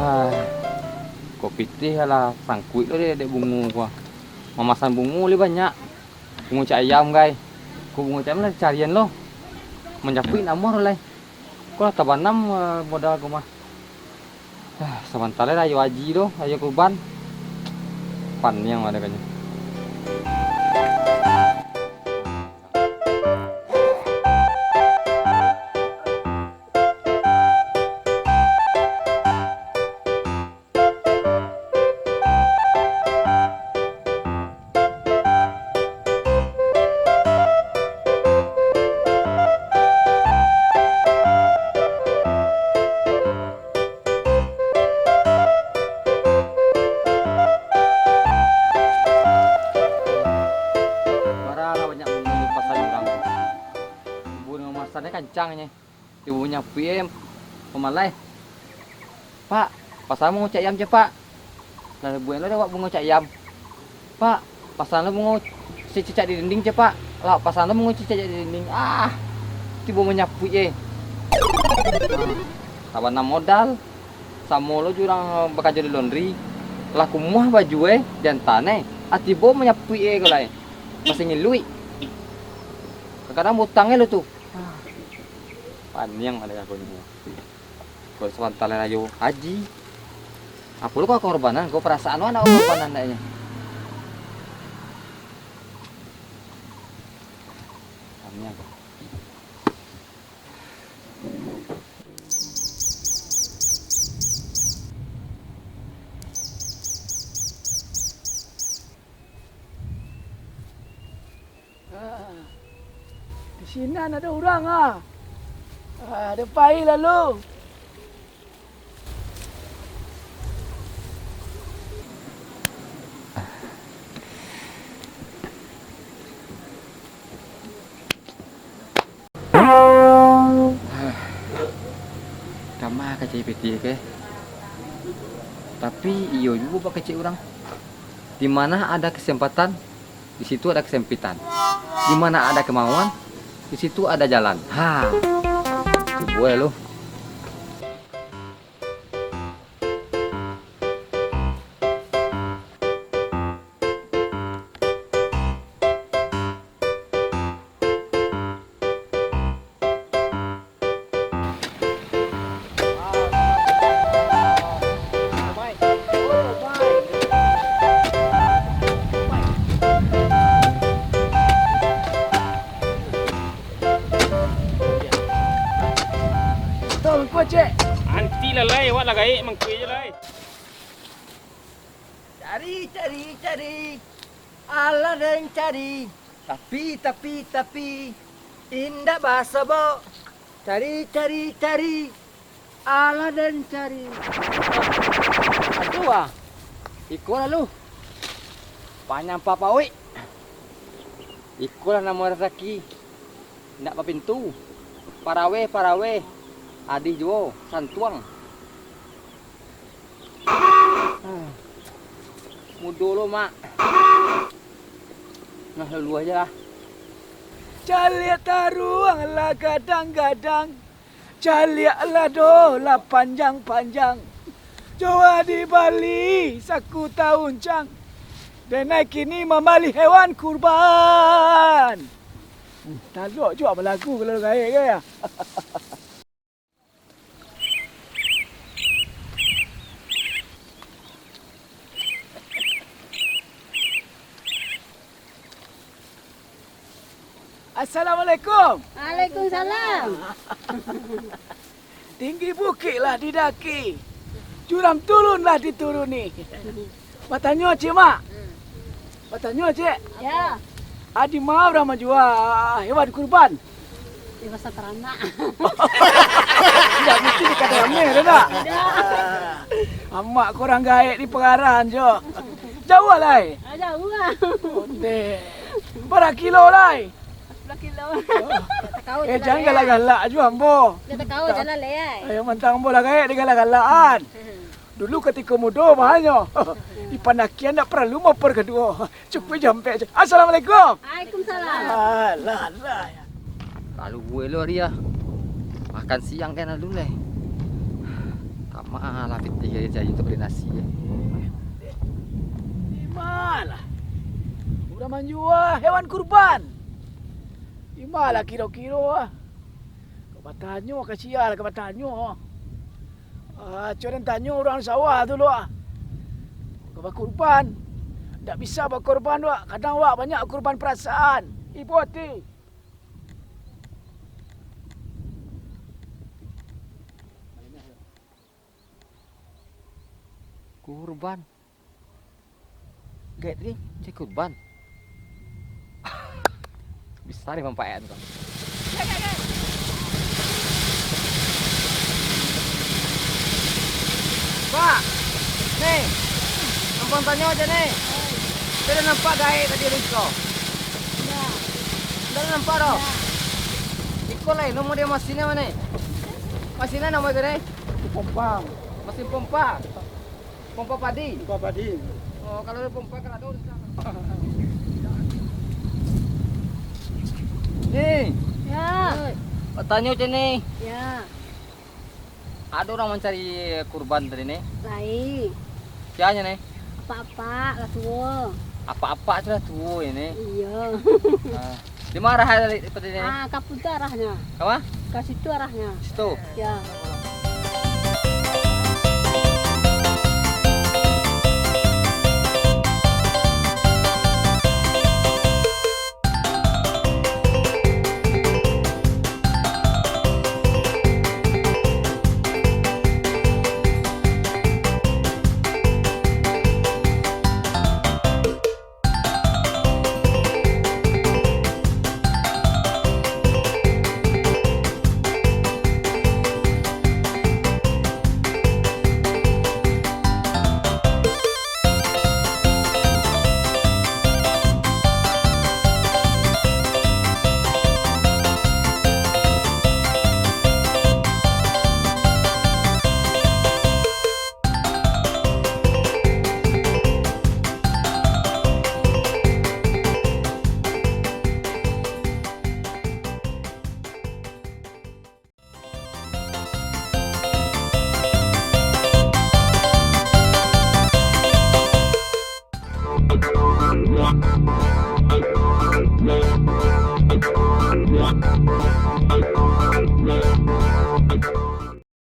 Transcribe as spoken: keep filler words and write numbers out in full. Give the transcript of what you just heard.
Ah, ko pitih alah sangkuik lo dek, dek bungo ko. Mamasan bungo lai banyak. Bungo cak ayam, gai. Ko bungo cak ayam lah carian lo. Manjapuik namo lai. Ko lah tabanam, eh, modal ko mah. Ah, sabanta lai rayo aji tu, rayo kurban. Paniang lah dekonyo. Bara lah banyak bungo di pasan urang tu. Bungo masanyo kancang nyo. Ibu manyapuik, eh, pamalai. "Pak, pasang bungo cak ayam, ceh, Pak." Lah buek lo dek awak bungo cak ayam. "Pak, pasang lo bungo cicak di dinding, ceh, Pak." Lah pasang lo bungo cicak di dinding. Ah, tibo manyapuik, eh. Ah, tabanam modal. Samo lo jo urang bakajo di laundry. Lah kumuah baju, eh, dianta, eh. Ah, tibo manyapuik, eh, ko lai. Masih ngiluik. Kadang-kadang butang, eh, lo tu. Ah, paniang ado jagonyo. Kok sabanta lai rayo haji. Apo lo kau korbanan, kau parasaan wak nak korbanan daknyo. Paniang. Ah, di sinan ado urang, ah. Ah, ado pai lalu. Kama kacik pitih ke? Tapi iyo juo bakecek urang. Di mana ada kesempatan, di situ ada kesempitan. Di mana ada kemauan, di situ ada jalan. Ha. Cubo lo. Anti lah lai, awak lah gaek mangkui je lai. Cari, cari, cari. Alah den cari. Tapi, tapi, tapi. Indak basobok. Cari, cari, cari. Alah den cari. Aduh, ah. Iko lalu. Panyampa pauik. Iko lah namo rasaki. Indak bapintu. Paraweh, paraweh. Adih juo, santuang. Mudo lo, Mak. Nah, lalu aja lah. Caliak taruang lah gadang-gadang. Caliak lah doh lah panjang-panjang. Coba dibali saku taun cang. Denai kini mambali hewan kurban. Hmm, talok juo balagu kalau gaek ke ya. Assalamualaikum. Waalaikumsalam. Tinggi bukik lah didaki, juram turun lah dituruni. Batanyo, Cik Mak. Batanyo, Cek. Ya. Adi ma urang manjua hewan kurban? Di pasar taranak. Indak mungkin di kadai ameh tu, ndak? Indak. Amak ko urang gaek di Pagarahan, Cok. Jauah lai? Ah, jauah. Ondeh. Bara kilo lai? Sapuluah kilo. Eh, jan galak-galak juo ambo. Jan takao jalan lai, ai. Ayo, mantang ambo lah gaek digalak-galakan. Dulu katiko mudo, mahanyo. Dipanakian ndak paralu motor kaduo. Cukuik jampek je. Assalamualaikum. Waalaikumsalam. Alah, alah. Lalu gue lo dia. Makan siang kan lalu leh. Kama lah pitih dia jadi untuk beli nasi. Di ma lah? Urang manjua hewan kurban. Di ma lah kiro-kiro, ah? Ka batanyo, ka sia lah ka batanyo. Ah, cubo den tanyo urang sawah tu lo, ah. Ka bakurban. Ndak bisa bakurban, wak. Kadang, wak, banyak kurban parasaan. Ibo ati. Kurban. Gaek tadi, cek kurban. Bisa deh manfaat tu. Pak, ni, numpang tanyo se ni. Ndak nampak gaek tadi di siko? Ndak. Ndak nampak doh? Ndak. Iko lai, namo dia masinnyo ma ni? Masinnyo namo iko ni? Pompa. Masin pompa. Pompa padi? Pompa padi. Oh, kalau ada pompa kan ada urusan. Ni. Ya. Batanyo se ni. Ya. Ado urang mancari kurban tadi ni. Lai. Sia nyo ni? Apak-apak lah tuo. Apak-apak tu lah tuo ini. Iyo. Ah. Di ma arah dari tadi ni? Ah, ka situ arahnyo. Ka ma? Ka situ arahnyo. Situ? Ya.